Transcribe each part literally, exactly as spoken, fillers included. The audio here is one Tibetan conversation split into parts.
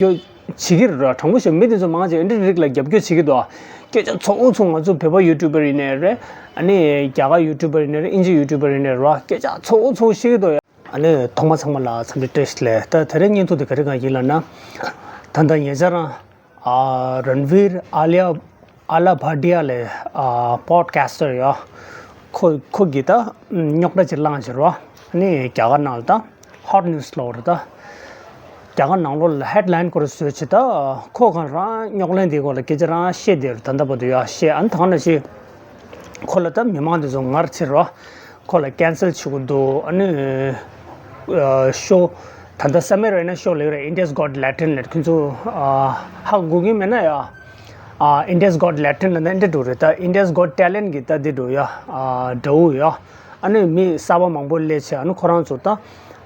རྒྱབ་སྐྱོར་བྱེད་ཀྱི་རེད། དྲང་པོ་ཞུ། མི་དེ་ཚོ་མང་ཆེ་ཨེ་འདྲའི་རིགས་ལ་རྒྱབ་སྐྱོར་བྱེད་ཀྱི་འདུག་སྐད་ཆ་ཚོགས་ཚོགས་ང་ཚོ་བོད་པ་ཡུ་ཊུབ་པར་ཡིན་ནའི་རེད། ཨ་ནི་རྒྱ་གར་ཡུ་ཊུབ་པར་ཡིན་ནའི་རེད། དབྱིན་ཇི་ཡུ་ཊུབ་པར་ཡིན་ནའི་རེད། སྐད་ཆ་ཚོགས་ཚོགས་བཤད་ཀྱི་འདུག་ཡ། ཨ་ནི་ཐོག་མ་ཚང་མ་ལ་འཚམས་འདྲི་བཀྲ་ཤིས་བདེ་ལེགས། ད་དེ་རིང་བརྙན་ཐུང་དེ་ག་རེ་གང་ཡིན་ལབ་ན། ད་ལྟ་ཉེ་ཆར་རང་ཨ་རན་བིར་ཨ་ལི་ཡ་ཨ་ལ་བྷ་ཏི་ཡ་ལས་ཨ་པོ་ཌི་ཁེ་སི་ཊར་ཡོད། ཁོ་ཁོ་གིས་ད་རྙོག་དྲ་ཅིག་བསླངས་བྱས་རོ། ཨ་ནི་རྒྱ་གར་ནང་ལ་ད་ཧོ་ཊི་ནིའུ་སི་ལབ་རེད་ད། རྒྱ་གར་ནང་ལོགས་ལ་ཧེཌ་ལའིན་སྐོར་བཟོས་བྱས་ད། ཁོ་གང་རང་རྙོག་གླེང་དེའི་སྐོར་ལ་སྐད་ཆ་རང་བཤད་བསྡད་རེད། ད་ལྟ་བར་དུ་ཡ་བཤད། ཨ་ནི་ད་ག་ནང་བཞིན་ཁོ་ལ་ད་མི་མང་དེ་ཚོ་ངར་ཚིར་རོ། ཁོ་ལ་ཀེན་སེལ་བྱེད་དགོས་འདུག་ཨ་ནི་ཨ་ཤོ་ད་ལྟ་སམ་མི་ར་ན་ཤོ་ལབ་རེད། India's Got Latin ལབ། ཁྱོད་ཚོ་ཨ་ཧ་གོ་གི་མེད་ན་ཡ། ཨ་India's Got Latin ལབ་ན་འདི་འདྲ་འདྲ་རེད་ད། India's Got Talent གི་ད་འདི་འདྲ་ཡ། ཨ་འདྲ་བོ་ཡ། ཨ་ནི་མི་གསར་པ་མང་པོ་སླེབས་བྱས། ཨ་ནི་ཁོ་རང་ཚོ་ད་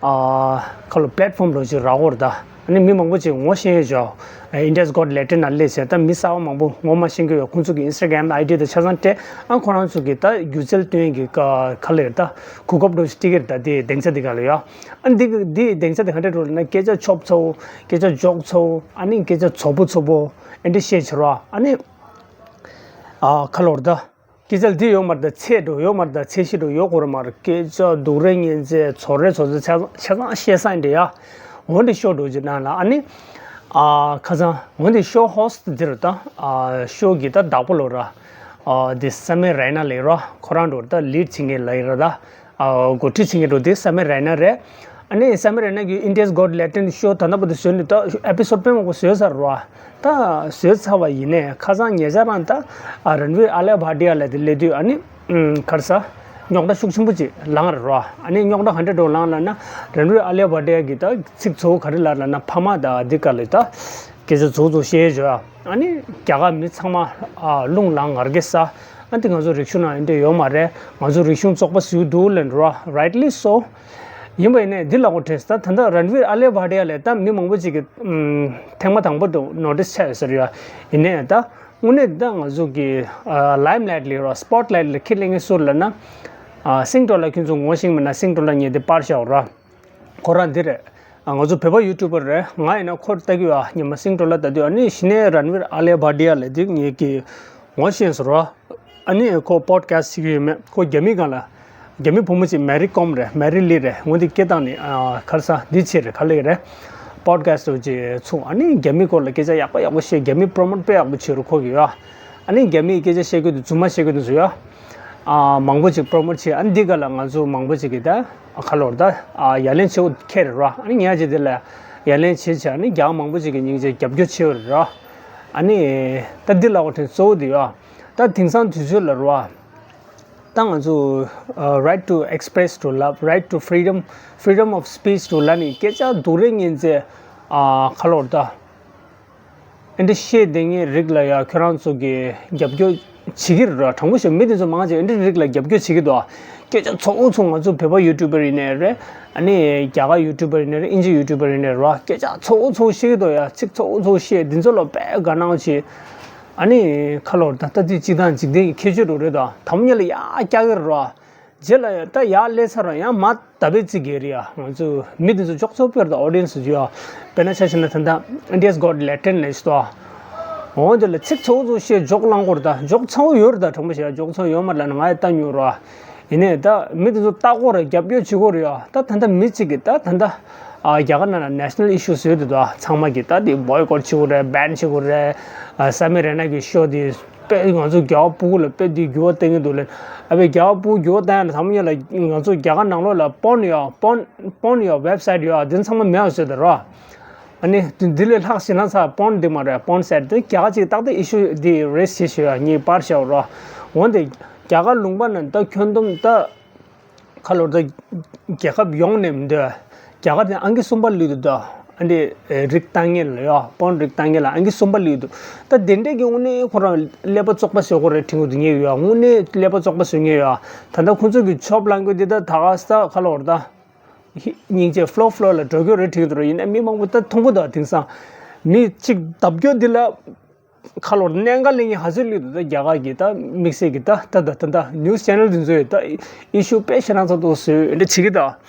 ཨ་ཁ་ལོ་པི་ལེ་ཊི་ཕོམ་འདྲ་ཅིག་རག་གི་རེད་ད། ཨ་ནི་མི་མང་པོ་ཅིག་ངོ་ཤེས་ཡོད་ཅོག India's Got Latin ལ་སླེབས་བྱས། ད་མི་གསར་པ་མང་པོ་ངོ་མ་ཤེས་ཀྱི་ཡོད། ཁོང་ཚོ་གི་ཨིན་སི་ཊ་གྷ་རམ་ཨའི་ཌི་དང་ཆ་ཚང་སྤྲད། ཨ་ཁོ་རང་ཚོ་གི་ད་སྒྱུ་རྩལ་སྟོན་གྱི་ག་ག་ལེར་ད་གོ་སྐབས་འདྲ་ཅིག་སྤྲད་ཀྱི་རེད་ད། དེ་སྡིངས་ཆ་དེ་ག་ལ་ཡ། ཨ་ནི་འདི་འདི་སྡིངས་ཆ་དེ་ག་འདྲ་འགྲོ་ལབ་ན། སྐད་ཆ་ཆོབ་ཚོ། སྐད་ཆ་འཇོག་ཚོ། ཨ་ནི་སྐད་ཆ་ཚོ་པོ་ཚོ་པོ་ཨེ་འདྲ་བཤད་བྱེད་རོགས། ཨ་ནི་ཨ་ཁ་ལོར་ད་སྐད་ཆ་འདི་ཡོད་མ་རེད་ད། ཚད་འགྲོ་ཡོད་མ་རེད་ད། ཚད་གཞི་འགྲོ་ཡོད་གོ་རེད་མ་རེད། སྐད་ཆ་སྡུག་རེ་ཉན་ཚེ་ཚོ་རེ་ཚོ་ཚེ་ཆ་ཚང་བཤད་ས་ཡིན་འདྲ་ཡ། འོ་འདི་ཤོ་འགྲོ་ཅིག་ནང་ལ། ཨ་ནི་ཨ་ཁ་སང་འོ་འདི་ཤོ་ཧོ་སི་ཊི་འདི་རེད་ད། ཨ་ཤོ་གི་ད་བདག་པོ་ལོ་ར། ཨ་འདི་སམ་མི་ར་ན་ལབ་ར། ཁོ་རང་འགྲོ་ད་ལིཌ་བྱེད་མཁན་ལབ་ར་ད། ཨ་འགོ་ཁྲིད་བྱེད་མཁན་འགྲོ་དེ་སམ་མི་ར་ན་རེད། ཨ་ནི་སམ་མི་ར་ན་གི་India's Got Latin ཤོ་ད་ལྟ་བར་དུ་བཟོས་ནས་ད་ཨེ་པི་སོ་ཌི་དཔེ་མང་པོ་བཟོས་ཚར་རོ། ད་བཟོས་ཚར་བ་ཡིན་ནའི་ཁ་སང་ཉེ་ཆར་རང་ད་ཨ་རན་བིར་ཨ་ལི་ཡ་བྷ་ཏི་ཡ་ལབ་དེ་སླེབས་དུས། ཨ་ནི་ཨམ་ག་རེ་ཟ། རྙོག་དྲ་ཤུགས་ཆེན་པོ་ཅིག་ལངས་རེད་རོ། ཨ་ནི་རྙོག་དྲ་ག་འདྲ་འགྲོ་ལངས་ལབ་ན། རན་བིར་ཨ་ལི་ཡ་བྷ་ཏི་ཡ་གི་ད་ཚིག་གཙོ་བོ་ག་རེ་ལབ་ལབ་ན། ཕ་མ་ད་འདི་ག་ལ་ད་སྐད་ཆ་རྫོགས་རྫོགས་བཤད་བྱོས། ཨ་ནི་རྒྱ་གར་མི་ཚང་མ་ཨ་རླུང་ལངས་ངར་སྐད་ཟ། ཨ་འདི་ང་ཚོ་རིག་གཞུང་ནང་འདི་འདྲ་ཡོད་མ་རེད། ང་ཚོ་རིག་གཞུང་བཙོག་པ་བཟོས་འདུག་ལབ་འགྲོ་ར། Rightly so. ཡིན་པ་ཡིན་ནའི་འདི་ལབ་དགོས་དྲན་སོང་། ད་ད་ལྟ་རན་བིར་ཨ་ལི་ཡ་བྷ་ཏི་ཡ་ལབ་ད་མི་མང་པོ་ཅིག་གིས་ཨམ་ཐེངས་མ་དང་པོ་དུ་ནོ་ཊིས་བྱས་ཡོད་ས་རེད་ཡ། ཡིན་ནའི་ད་དངོས་གནས་ད་ང་ཚོ་གི་ཨ་ལའིམ་ལའིཊ་ལབ་ར། སི་པོཊ་ལའིཊ་ལ་ཁྱེད་སླེབས་མཁན་སུ་རེད་ལབ་ན། ཨ་སིང་ཊོ་ལ། ཁྱོད་ཚོ་ངོ་ཤེས་མེད་ན་སིང་ཊོ་ལ་ངས་འདི་པར་བཞག་ར། ཁོ་རང་འདི་རེད། ང་ཚོ་བོད་པ་ཡུ་ཊུབ་པར་རེད། ང་ཡིན་ན་ཁོ་ལྟ་གི་ཡོད། ཉི་མ་སིང་ཊོ་ལ་ལྟ་དུས། ཨ་ནི་གཞི་ནས་རན་བིར་ཨ་ལི་ཡ་བྷ་ཏི་ཡ་ལབ་དེ་ངེད་ཀྱིས་ངོ་ཤེས་སོང་རོ། ཨ་ནི་ཁོ་པོ་ཌི་ཁེ་སི་ཊི་བྱེད་ཀྱི་ཡོད་མེད། ཁོ་རྒྱ་མི་སྒང་ལ། རྒྱ་མི་བུ་མོ་ཅིག་མེ་རི་ཀོམ་རེད། མེ་རི་ལི་རེད། འོ་འདི་སྐད་བཏང་ནས་ཨ་ག་རེ་ཟ་འདི་བྱས་རེད། ག་ལེ་རེད། པོ་ཌི་ཁེ་སི་ཊི་ཅིག་ཚུགས། ཨ་ནི་རྒྱ་མི་སྐོར་ལ་སྐད་ཆ་ཡག་པོ་ཡག་པོ་བཤད། རྒྱ་མི་པོ་རོ་མོཊ་དཔེ་ཡག་པོ་བྱེད་རོ་ཁོ་གིས་ཡ། ཨ་ནི་རྒྱ་མིས་སྐད་ཆ་བཤད་རྒྱུ་དེ་རྫུན་མ་བཤད་རྒྱུ་དེ་ཚོ་ཡ། ཨ་མང་པོ་ཅིག་པོ་རོ་མོཊ་བྱས། ཨ་ནི་འདི་ག་ལ་ང་ཚོ་མང་པོ་ཅིག་གིས་ད་ཨ་ཁ་ལོར་ད་ཨ་ཡ་ལན་བྱེད་དགོས་ཁེལ་རེད་ར། ཨ་ནི་ངས་ཅིག་དེ་ལ་ཡ་ལན་བྱེད་བྱས། ཨ་ནི་རྒྱ་མང་པོ་ཅིག་གིས་སྙིང་རྗེ་རྒྱབ་སྐྱོར་བྱས་ཡོད་རེད་ར། ཨ་ནི་ད་འདི་ལབ་དགོས་དྲན་གཙོ་བོ་དེ་ཡ། ད་དེང་སང་དུས་ཚོད་ལ་ར། ད་ང་ཚོ་ཨ་right to express to love, right to freedom, freedom of speech to ལབ་ནས་སྐད་ཆ་སྡུག་རེ་ཉན་ཚེ་ཨ་ཁ་ལོར་ད། ཨེ་འདྲ་བཤད་བསྡད་མཁན་རིགས་ལ་ཡ་ཁྱོད་རང་ཚོ་གིས་རྒྱབ་སྐྱོར་བྱེད་ཀྱི་རེད་ར། དྲང་པོ་བཤད། མི་དེ་ཚོ་མང་ཆེ་ཨེ་འདྲ་རིགས་ལ་རྒྱབ་སྐྱོར་བྱེད་ཀྱི་འདུག་སྐད་ཆ་ཚོགས་ཚོགས་ང་ཚོ་བོད་པ་ཡུ་ཊུབ་པར་ཡིན་ནའི་རེད། ཨ་ནི་རྒྱ་གར་ཡུ་ཊུབ་པར་ཡིན་ནའི་རེད། དབྱིན་ཇི་ཡུ་ཊུབ་པར་ཡིན་ནའི་རེད། སྐད་ཆ་ཚོགས་ཚོགས་བཤད་ཀྱི་འདུག་ཡ། ཚིག་ཚོགས་ཚོགས་བཤད། འདི་ཚོ་ལ་དཔེ་དགའ་སྣང་བྱེད། ཨ་ནི་ཁ་ལོར་ད་ལྟ་དུས་གཅིག་དང་འཇིག་རྟེན་གྱི་ཁྱད་ཆོས་འགྲོ་རེད་ད། དང་པོ་ཉིད་ལ་ཡར་བཀྱག་གི་རེད་ར། རྗེས་ལ་ཡང་ད་ཡར་སླེབས་ཚར་ར། ཡང་མར་ད་བེད་རྩི་གེ་རེད་ཡ། ང་ཚོ་མི་དེ་ཚོ་འཇོག་ཚོགས་དཔེར་ད་ཨོ་ཌི་ཡེན་སི་ཡོད། དཔེར་ན་ཆ་བཞག་ན་ད་ལྟ་India's Got Latin ལབ་ཤི་ཏོ། འོ་དེ་ལ་ཚིག་ཚོགས་ཚོགས་བཤད། འཇོག་བླང་དགོས་རེད་ད། འཇོག་ཚང་བོ་ཡོད་རེད་ད། དྲང་པོ་བཤད་ཡ། འཇོག་ཚང་བོ་ཡོད་མ་རེད་ལབ་ན་ང་ཡང་ལྟ་མྱོང་ར། ཡིན་ནའི་ད་མི་དེ་ཚོ་ལྟ་དགོས་རེད། རྒྱབ་སྐྱོར་བྱེད་དགོས་རེད་ཡ། ད་ད་ལྟ་མི་གཅིག་གིས་ད་ད་ལྟ་ཨ་རྒྱ་གར་ནང་ལ་ནེ་ཤ་ནལ་ཨི་ཤུ་བཟོས་འདུག་ད། ཚང་མ་གིས་ད་དེ་བོའི་ཀོཊ་བྱེད་དགོས་རེད། བེན་བྱེད་དགོས་རེད། ཨ་སམ་མི་ར་ན་གི་ཤོ་དེ། དཔེ་ང་ཚོ་རྒྱ་བོད་ཀྱི་ལ་དཔེ་དེ་འགྱུར་བ་གཏོང་གི་འདུག་ལབ། ཨ་བས་རྒྱ་བོད་ཀྱི་འགྱུར་བ་གཏོང་ཡ་ལ་དང་པོ་ཉིད་ལ་ང་ཚོ་རྒྱ་གར་ནང་ལོགས་ལ་པོན་ཡོད། པོན་པོན་ཡོད། ཝེབ་སའིཊ་ཡོད། དེ་ཚང་མ་མེད་པ་བཟོས་དང་རོ། ཨ་ནི་དེ་འདི་ལས་ལྷག་ཤེས་ན་ཚ་པོན་འདི་མ་རེད། པོན་སའིཊ་དེ་རྒྱ་གར་ཅིག་ཏག་ཏག་ཨི་ཤུ་དེ་རེ་སི་བྱེད་ཤོད་ཡ། ངས་པར་བཞག་རོ། འོན་ཏེ་རྒྱ་གར་ལུང་པ་ནང་ད་ཁྱོན་བསྡོམས་ད། ཁ་ལོར་ད། རྒྱལ་ཁབ་ཡོངས་ནས་མི་འདུག་རྒྱ་གར་དེ་ཨང་ཀི་གསུམ་པ་སླེབས་འདུག་ད། ཨ་འདི་རིགས་བཏང་མཁན་ལ་ཡོད། པོན་རིགས་བཏང་མཁན་ལ་ཨང་ཀི་གསུམ་པ་སླེབས་འདུག་ད་དེ་འདྲས་ཀྱི་དངོས་གནས་ཁོ་རང་ཀླད་པ་བཙོག་པ་བཟོ་དགོས་རེད་དྲན་གྱི་འདུག་ངས་ཡོད། དངོས་གནས་ཀླད་པ་བཙོག་པ་བཟོ་མཁན་ཡོད། ད་ལྟ་ཁོ་ཚོ་གི་ཆོབ་ལངས་རྒྱུ་འདི་ད་ད་ག་ས་ཁ་ལོར་ད། སྙིང་རྗེ་ཕློ་ཕློ་ལ་འགྲོ་རྒྱུ་རེད་དྲན་གྱི་འདུག་ར། ཡིན་ན་མི་མང་པོ་ད་མཐོང་གི་འདུག་དེང་སང་མི་གཅིག་བརྡབ་སྐྱོར་འདི་ལ། ཁ་ལོར་གནད་འགག་གླེང་མཁན་ག་ཚོད་སླེབས་འདུག་ད་རྒྱ་གར་གྱི་ད་དམིགས་བསལ་གྱི་ད་ད་ད་ད་ད་ནིའུ་སི་ཆེ་ནལ་དེ་ཚོས་ད་ཨི་ཤུ་དཔེ་ཞེ་དྲག་ཚ་ཏོག་བཟོས་འདྲ་བྱེད་ཀྱི་ད།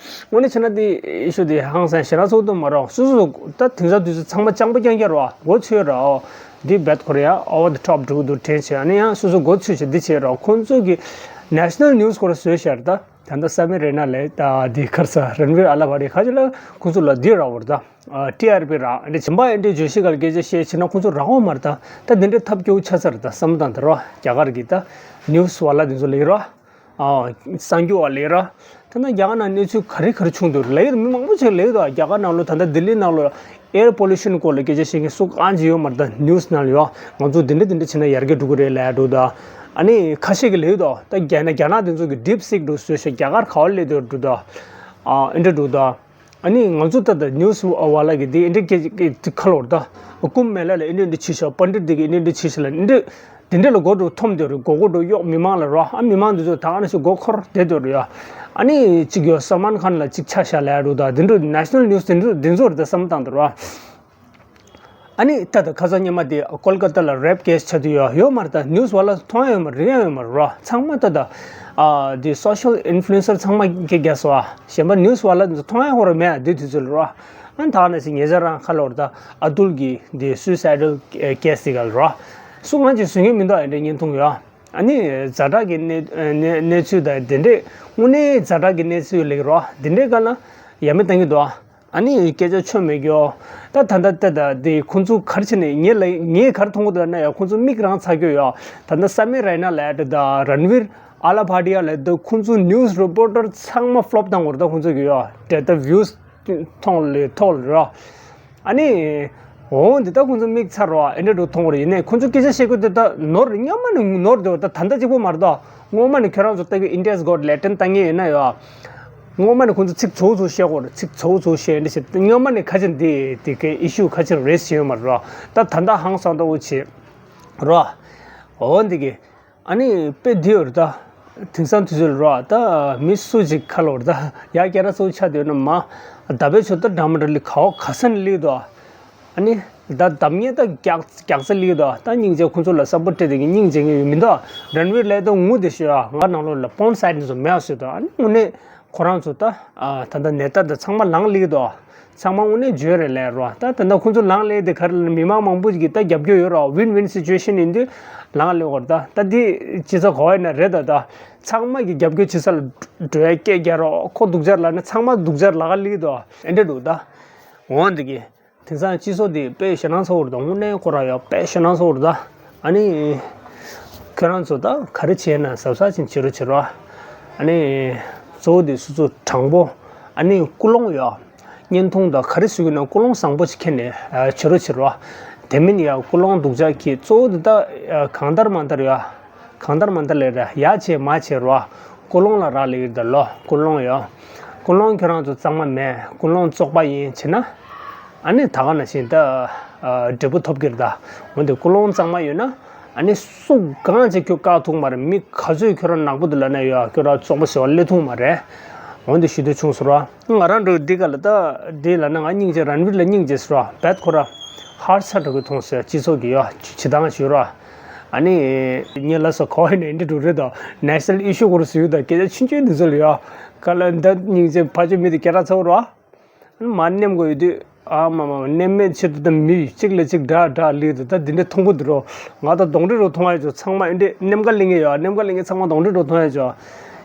དངོས་གནས་བྱས་ན་དེ་ཨི་ཤུ་དེ་ཧང་སང་ཞེ་དྲག་ཚ་ཏོག་མ་རེད། སོ་སོ་ད་དེང་སང་དུས་ཚོད་ཚང་མ་སྤྱང་པོ་རྐྱང་རྐྱང་རེད་པ། མགོ་ཚོས་ར་འོ་དེ་རྦད་ཁོ་རེ་ཡ་over the top འགྲོ་གི་འདུག་དྲན་བྱས། ཨ་ནི་ཡང་སོ་སོ་མགོ་ཚོས་བྱས་འདི་བྱས་ར། ཁོང་ཚོ་གི་ནེ་ཤ་ནལ་ནིའུ་སི་ཁོ་ར་བཟོས་ཤག་རེད་ད། ད་ལྟ་ས་མི་རེ་ན་ལས་ད་འདི་ག་རེ་ཟེར་རན་བིར་ཨ་ལ་བྷ་ཏི་ཁ་ཅིག་ལ་ཁོང་ཚོ་ལ་འདི་རག་པ་རེད་ད། ཨ་ཊི་ཨར་པི་རག་འདི་བྱིན་པ་ཨེ་འདྲའི་བརྗོད་གཞི་སྒང་ལ་སྐད་ཆ་བཤད་བྱས་ན་ཁོང་ཚོ་རག་འོང་མ་རེད་ད། ད་འདི་འདྲའི་ཐབས་སྐྱོ་བོ་ཆགས་ཚར་རེད་ད་བསམ་བློ་བཏང་དེ་རོ། རྒྱ་གར་གྱི་ད་ནིའུ་སི་བ་ལ་དེ་ཚོ་ལ་ཡིན་རོ། ཨ་གསར་འགྱུར་བ་ལ་ཡིན་རོ། ད་ན་རྒྱ་གར་ནང་གནས་ཚུལ་ག་རེ་ག་རེ་བྱུང་འདུག་ལ་ཡིན་རོ། མི་མང་པོ་ཞིག་ལ་ཡིན་རོ། རྒྱ་གར་ནང་ལོ་ད་ལྟ་ལྡི་ལི་ནང་ལོ་ཨེར་པོ་ལུ་ཤན་སྐོར་ལ་སྐད་ཆ་བཤད་མཁན་སུ་གང་ཅིག་ཡོད་མ་རེད་ད། ནིའུ་སི་ནང་ལ་ཡོད། ང་ཚོ་འདི་འདྲ་འདི་འདྲ་བྱས་ན་ཡར་རྒྱས་འགྲོ་གི་རེད་ལབ་འདུག་ད། ཨ་ནི་ཁ་ཤས་ཀྱིས་ལབ་ཡོད་དོ། ད་རྒྱ་ནག་རྒྱ་ནག་དེ་ཚོ་གིས་ཌིབ་སིག་འདྲ་བཟོས་ཤག་རྒྱ་གར་ག་པར་སླེབས་འདུག་འདུག་ད། ཨ་ཨེ་འདྲ་འདུག་ད། ཨ་ནི་ང་ཚོ་ད་ད་ནིའུ་སི་བ་ལ་གིས་འདི་ཨེ་འདྲ་སྐད་ཀྱི་ཁ་ལོར་ད། ཀུམ་མེ་ལ་ལ་ཨེ་འདྲ་འདི་བྱས་ཤག་པཎ་ཌི་ཏ་འདི་གིས་ཨེ་འདྲ་འདི་བྱས་ཤག་ལ་འདི་འདྲ། དེ་འདྲ་ལ་མགོ་འདྲ་འཐོམས་བསྡད་རེད། མགོ་སྐོར་འདྲ་གཡོག་མི་མང་ལ་རོ། ཨ་མི་མང་འདི་ཚོ་ད་ག་ནང་བཞིན་མགོ་འཁོར་བསྡད་འདུག་རེད་ཡ། ཨ་ནི་གཅིག་ཡོད་སལ་མཱན་ཁཱན་ལ་གཅིག་ཆ་བཞག་ལབ་འདུག་ད། དེ་འདྲ་ནེ་ཤ་ནལ་ནིའུ་སི་དེ་འདྲ་དེ་ཚོ་རེད་ད་བསམ་བློ་བཏང་འདུག་རོ། ཨ་ནི་ད་ད་ཁ་སང་ཉི་མ་དེ་ཀོལ་ཀ་ཏ་ལ་རེབ་ཀེ་སི་ཆགས་དུས་ཡོད་ཡོད་མ་རེད་ད། ནིའུ་སི་བ་ལ་མཐོང་ཡ་ཡོད་མ་རེད། རིག་ཡ་ཡོད་མ་རེད་རོ། ཚང་མ་ད་ད་ཨ་དེ་སོ་ཤལ་ཨིན་ཕུ་ལུ་ཨེན་སར་ཚང་མ་སྐད་རྒྱག་སོང་ཨ། གཞན་པ་ནིའུ་སི་བ་ལ་དེ་ཚོ་མཐོང་ཡ་ཁོ་རང་མེད་ཨ་དེ་དུས་ཚོད་ལ་རོ། ཨ་ནི་ད་ག་ནང་བཞིན་ཉེ་ཆར་རང་ཁ་ལོར་ད་ཨ་ཏུལ་གྱི་དེ་སུའི་སའི་ཌལ་ཀེ་སི་དེ་ག་ལ་རོ། སུ་གང་ཅིག་བཟོས་མཁན་མི་འདུག་ཨ་འདྲའི་བརྙན་ཐུང་ཡོད། ཨ་ནི་ཛ་དྲག་གི་གནས་གནས་གནས་ཚུལ་དང་དེ་འདྲས་དངོས་གནས་ཛ་དྲག་གི་གནས་ཚུལ་ལེགས་རོ། དེ་འདྲས་ག་ལ་ཡ་མེད་བཏང་གི་འདུག་ཨ་ནི་སྐད་ཆ་ཆོ་མེད་གྱོ། ད་ད་ད་ད་ད་དེ་ཁོང་ཚོ་ག་རེ་བྱས་ནས་ངས་ལ་ངས་ག་རེ་མཐོང་གི་འདུག་ན་ཡ། ཁོང་ཚོ་མིག་རང་ཚ་གྱོ་ཡོ། ད་ད་ས་མི་རེ་ན་ལ་ད་ད་རན་བིར་ཨ་ལ་བྷ་ཏི་ཡ་ལ་ད་ཁོང་ཚོ་ནིའུ་སི་རི་པོར་ཊར་ཚང་མ་ཕློབ་བཏང་གོ་རེད་ད། ཁོང་ཚོ་གི་ཡོ་དེ་ད་བིའུ་སི་ཐོག་ལ་ཐོག་ལ་རོ། ཨ་ནི། འོ་འདི་ལྟ་ཁོང་ཚོ་མིག་ཚ་རོ་ཨེ་འདྲ་འགྲོ་མཐོང་གི་རེད། ཡིན་ནའི་ཁོང་ཚོ་སྐད་ཆ་བཤད་དགོས་དེ་ད་ནོར་རེད། སྔོན་མ་ནས་ནོར་འདུག་ད་ད་ལྟ་གཅིག་པོ་མ་རེད་ད། སྔོན་མ་ནས་ཁྱོད་རང་ཚོ་ལྟ་གི་India's Got Talent ལྟ་མཁན་ཡིན་ན་ཡོ། སྔོན་མ་ནས་ཁོང་ཚོ་ཚིག་ཚོགས་ཚོགས་བཤད་དགོས་རེད། ཚིག་ཚོགས་ཚོགས་བཤད་འདི་བྱེད། སྔོན་མ་ནས་ཁ་ཆེ་འདི་དེ་གའི་ཨི་ཤུ་ཁ་ཆེ་རེས་བྱས་ཡོད་མ་རེད་རོ། ད་ད་ལྟ་ཧང་སང་ལྟ་བུ་བྱེད་རོ། འོ་འདི་གི་ཨ་ནི་དཔེ་འདི་ཡོད་རེད་ད། དེང་སང་དུས་ཚོད་ལ་རོ། ད་མི་སུ་ཅིག་ཁ་ལོར་ད་ཡ་སྐད་ར་ཚུགས་ཆ་དེ་ཡོད་ན་མ། ད་བེད་ཆོད་ད་འདྲ་མི་འདྲ་ལི་གའོ་ག་ས་ནས་ལི་དོ། ཨ་ནི་ད་འདམ་ངེས་ད་རྒྱག་རྒྱག་ས་ལི་དོ། ད་སྙིང་རྗེ་ཁོང་ཚོ་ལ་སབ་པོར་སྤྲད་དེ་གི་སྙིང་རྗེ་ངེས་ཡོད་མི་འདུག་རན་བིར་ལས་ད་ངུ་དེ་ཤོད་ཨ། ང་ནང་ལོགས་ལ་པོན་སའིད་ཚོ་མེད་ཨ་ཟེར་དོ། ཨ་ནི་དངོས་གནས་ཁོ་རང་ཚོ་ད་ད་ད་ནད་རྟགས་ད་ཚང་མ་ལངས་ལི་དོ། ཚང་མ་དངོས་གནས་བརྗོད་རེད་ལས་རོ། ད་ད་ལྟ་ཁོང་ཚོ་ལངས་ལས་དེ་ག་རེ་ལ་མི་མང་མང་པོ་ཞིག་གིས་ད་རྒྱབ་སྐྱོར་ཡོད་རོ། ཝིན་ཝིན་སི་ཅུ་ཨེ་ཤན་ཡིན་དུས་ལངས་ལས་འོར་ད། ད་འདི་སྤྱི་ཚོགས་ག་བ་ཡིན་ན་རེད་ད། ད་ཚང་མ་གིས་རྒྱབ་སྐྱོར་བྱེད་ས་ལ་འགྲོ་ཡ་སྐད་རྒྱག་རོ། ཁོ་སྡུག་ཅག་ལབ་ན་ཚང་མ་སྡུག་ཅག་ལབ་ག་ལི་དོ། ཨེ་འདྲ་འདུག་ད། འོ་འདི་གི་དེང་སང་སྤྱི་ཚོགས་འདི་དཔེ་ཞེད་སྣང་ཚ་བོ་རེད་ད། དངོས་གནས་ཁོ་རང་ཡོད་དཔེ་ཞེད་སྣང་ཚ་བོ་རེད་ད། ཨ་ནི། ཁྱོད་རང་ཚོ་ད་ག་རེ་བྱས་ན་གཟབ་གཟབ་ཅིག་བྱེད་རོགས་བྱེད་རོགས། ཨ་ནི། གཙོ་བོ་དེ་སོ་སོ་དྲང་པོ། ཨ་ནི་ཀུན་སློང་ཡོད། བརྙན་ཐུང་དང་ག་རེ་བཟོ་གི་ན་ཀུན་སློང་བཟང་པོ་ཅིག་འཁྱེར་ནས་བྱེད་རོགས་བྱེད་རོགས། དེ་མིན་ཡ་ཀུན་སློང་སྡུག་ཅག་གིས་གཙོ་བོ་དེ་ད་གང་ལྟར་མ་ལྟར་ཡོད། གང་ལྟར་མ་ལྟར་ལས་ར་ཡ་བྱེད་མ་བྱེད་རོགས། ཀུན་སློང་ལ་རག་ལས་ཀྱི་རེད་ད་ལོ། ཀུན་སློང་ཡོད། ཀུན་སློང་ཁྱོད་རང་ཚོ་གཙང་མ་མེད། ཀུན་སློང་བཙོག་པ་ཡིན་བྱེད་ན། ཨ་ནི་ད་ག་ནང་བཞིན་ད། ཨ་འབྲས་བུ་ཐོབ་ཀྱི་རེད་ད། འོན་ཏེ་ཀུན་སློང་གཙང་མ་ཡོད་ན། ཨ་ནི་སུ་གང་ཅིག་ཁྱོད་བཀག་ཐུབ་མ་རེད། མི་ག་ཚོད་ཁྱོད་རང་ནག་པོ་འདུག་ལབ་ན་ཡོད། ཁྱོད་རང་བཙོག་པ་ཟེར་བ་སླེབས་ཐུབ་མ་རེད། འོན་ཏེ་ཞུ་འདོད་བྱུང་སོང་ར། ང་རང་འགྲོ་འདི་ག་ལ་ད། འདི་ལབ་ན་ང་སྙིང་རྗེ་རན་བིར་ལ་སྙིང་རྗེ་སོང་ར། བད་ཁོ་ར་ཧར་ཆ་འགྲོ་གི་མཐོང་སོང་སྤྱི་ཚོགས་ཀྱི་ཡོད་བྱེད་སྟངས་ཞུ་ར། ཨ་ནི། ཉེ་ལ་སོ་གོ་ཡིན་ན་འདི་འགྲོ་རེད་ད། ནེ་ཤ་ནལ་ཨི་ཤུ་སྐོར་བཟོས་ཡོད་ད། སྐད་ཆ་ཆུང་ཆུང་འདི་ཚོ་ལ་ཡོད། ག་ལ་འདི་སྙིང་རྗེ་ཕ་ཆོས་མི་དེ་སྐད་གྲགས་ཚ་བོ་ར། མར་མནན་དགོས་ཡོད་དུས། ཨ་མ་མ་མནན་མེད་ཕྱིར་དུ་ད་མི་གཅིག་ལ་གཅིག་འདྲ་འདྲ་ལུས་དུས་ད་འདི་འདྲ་མཐོང་གི་འདུག་རོ། ང་ད་གདོན་འདྲེ་རུ་མཐོང་ཡ་ཅོ། ཚང་མ་འདི་འདྲ་མནན་ཀ་ལེན་གི་ཡོད། མནན་ཀ་ལེན་གི་ཚང་མ་གདོན་འདྲེ་རུ་མཐོང་ཡ་ཅོ།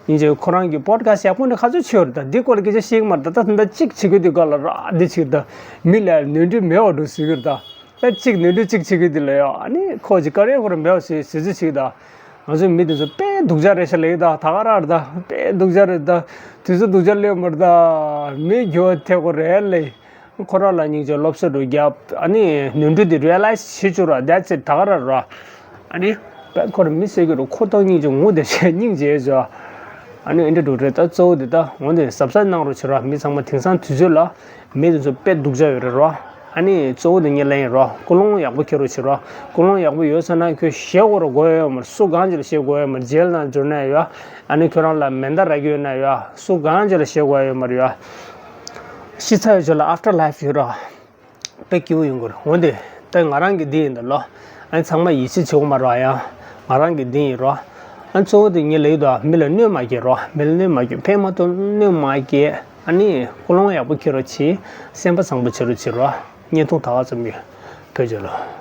ཡིན་ཅེ་ཁོ་རང་གི་པོ་ཌི་ཁ་སི་ཡག་པོ་འདྲ་ག་ཚོད་བྱས་ཡོད་རེད་ད། འདི་སྐོར་ལ་སྐད་ཆ་བཤད་གི་མ་རེད་ད། ད་ད་གཅིག་བྱེད་དགོས་དུས་ག་ལ་ར་འདི་བྱེད་ད། མི་ལ་ནོར་འཁྲུལ་མེད་པ་འགྲོ་ཟེར་གི་རེད་ད། ད་གཅིག་ནོར་འཁྲུལ་གཅིག་བྱེད་གི་འདི་ལ་ཡོད། ཨ་ནི་ཁོ་ཅིག་ཀ་རེ་ཁོ་ར་མེད་པ་ཟེར་ཟེར་ཟེར་བྱེད་ད། ང་ཚོའི་མི་དེ་ཚོ་དཔེ་སྡུག་ཅག་རེད་ཤག་ལེགས་ད། ད་ག་ར་རེད་ད། དཔེ་སྡུག་ཅག་རེད་ད། དུས་ཚོད་སྡུག་ཅག་སླེབས་མ་རེད་ད། མི་འགྱུར་བ་ཐེབས་ཀྱི་རེད་ལེ། ཁོ་རང་ལ་སྙིང་རྗེ་སློབ་གསོ་རུ་བརྒྱབ། ཨ་ནི་ནོར་འཁྲུལ་དེ་རི་ཡ་ལའི་ཛི་བྱེད་བཅུག་ར། That's it། ད་ག་ར་ར། ཨ་ནི་དཔེ་ཁོ་ར་མི་ཟེར་གི་རུ་ཁོ་ཐོག་སྙིང་རྗེ་ངུ་བསྡད་བྱས་སྙིང་རྗེ་བྱས། ཨ་ནི་འདི་འདྲ་འགྲོ་རེད་ད། གཙོ་བོ་དེ་ད་འོན་ཏེ་གཟབ་གཟབ་གནང་རོགས་བྱེད་ར། མི་ཚང་མ་དེང་སང་དུས་ཚོད་ལ། མི་དེ་ཚོ་དཔེ་སྡུག་ཅག་ཡོད་རེད་རོ། ཨ་ནི་གཙོ་བོ་དེ་ངས་ལབ་ཡིན་རོ། ཀུན་སློང་ཡག་པོ་འཁྱེར་རོགས་བྱེད་རོ། ཀུན་སློང་ཡག་པོ་ཡོད་ཟེར་ན་ཁྱོད་ཞེད་དགོས་ར་དགོས་ཡོད་མ་རེད། སུ་གང་ཅིག་ལ་ཞེད་དགོས་ཡོད་མ་རེད། ཇེལ་ནང་འཛུལ་ན་ཡོད། ཨ་ནི་ཁྱོད་རང་ལ་མེ་མདའ་རག་གི་ཡོད་ན་ཡོད། སུ་གང་ཅིག་ལ་ཞེད་དགོས་ཡོད་མ་རེད་ཡོད། ཤི་ཚར་བའི་རྗེས་ལ་ཨབ་ཊར་ལའིཕ་ཡོད་རོ། དཔེ་སྐྱིད་པོ་ཡོང་གི་རེད། འོན་ཏེ་ད་ང་རང་གི་འདི་ཡིན་ད་ལོ། ཨ་ཚང་མ་ཡིད་ཆེས་བྱེད་དགོས་མ་རོགས་ཡ། ང་རང་གི་འདི་ཡིན་རོགས། ཨ་གཙོ་བོ་དེ་ངས་ལབ་ཡོད་དོ། མི་ལ་གནོད་མ་སྐྱེལ་རོགས། མི་ལ་གནོད་མ་སྐྱེལ། ཕན་མ་ཐོགས་གནོད་མ་སྐྱེལ། ཨ་ནི་ཀུན་སློང་ཡག་པོ་འཁྱེར་རོགས་བྱེད། སེམས་པ་བཟང་པོ་བྱེད་རོགས་བྱེད་རོགས། བརྙན་ཐུང་ད་ག་ཙམ་ཡོད། བོད་ལྗོངས་ལ།